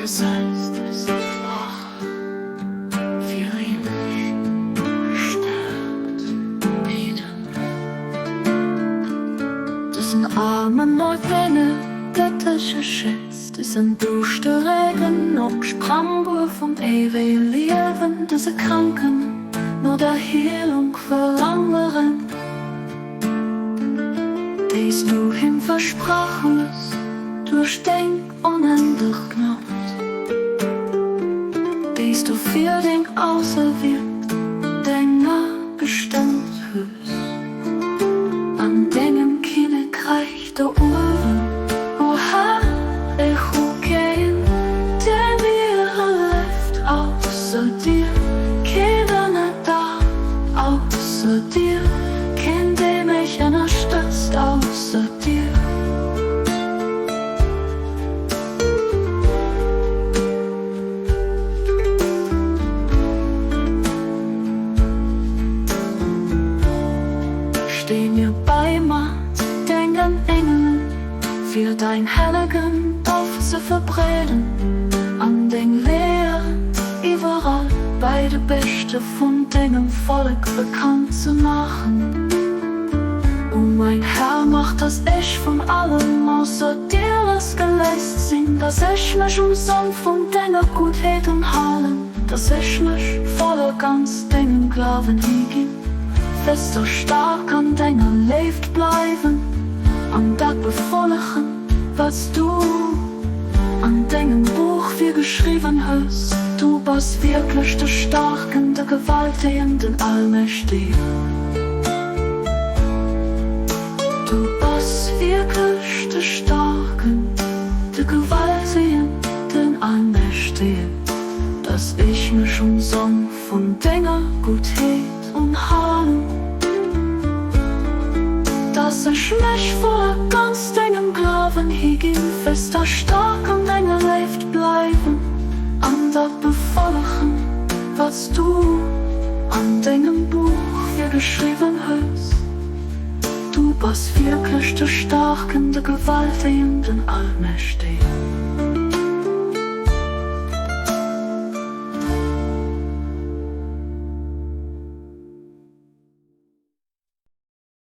Gesetz ist wach fir iech gestärkt bidden. Dësen Aarmen no denge gëttleche Schätz, dësen Duuschteregen op Sprangbuer vum éiwege Liewen, dëse Kranken no der Heelung verlangeren, déi s du him versprach hues duerch deng Onendlech Gnod, déi s du fir deng auserwielt Dénger bestëmmt hues, an dengem Kinnekräich do uewen, o Här, ech hu keen, dee mir hëlleft, ausser dir, keen ënner Daach, ausser dir, keen, dee mech ënnerstëtzt, ausser dir. Steh mir bei mat dengen Engelen, fir dein hellegen Doft ze verbreeden an deng Lehr iwwerall bei de Beschte vun dengem Vollek bekannt ze maachen. O mein Här, mach, dass ech vun allem ausser dir lassgeléist sinn, dass ech mech um Som vun denger Guttheet unhalen, dass ech mech voll a ganz dengem Glawen higinn, fest a staark an denger Léift bleiwen an dat befollegen, wat s du an dengem Buch virgeschriwwen hues. Du bass wierklech de Staarken, de Gewaltegen, den Allmächtegen. Du bass wierklech de Staarken, de Gewaltegen, den Allmächtegen, dass ech mech um Som vun denger Guttheet unhalen, dass ech mech voll a ganz dengem Glawen higinn, fest a staark an denger Léift bleiwen an dat befollegen, wat s du an dengem Buch virgeschriwwen hues. Du bass wierklech de Staarken, de Gewaltegen, den Allmächtegen.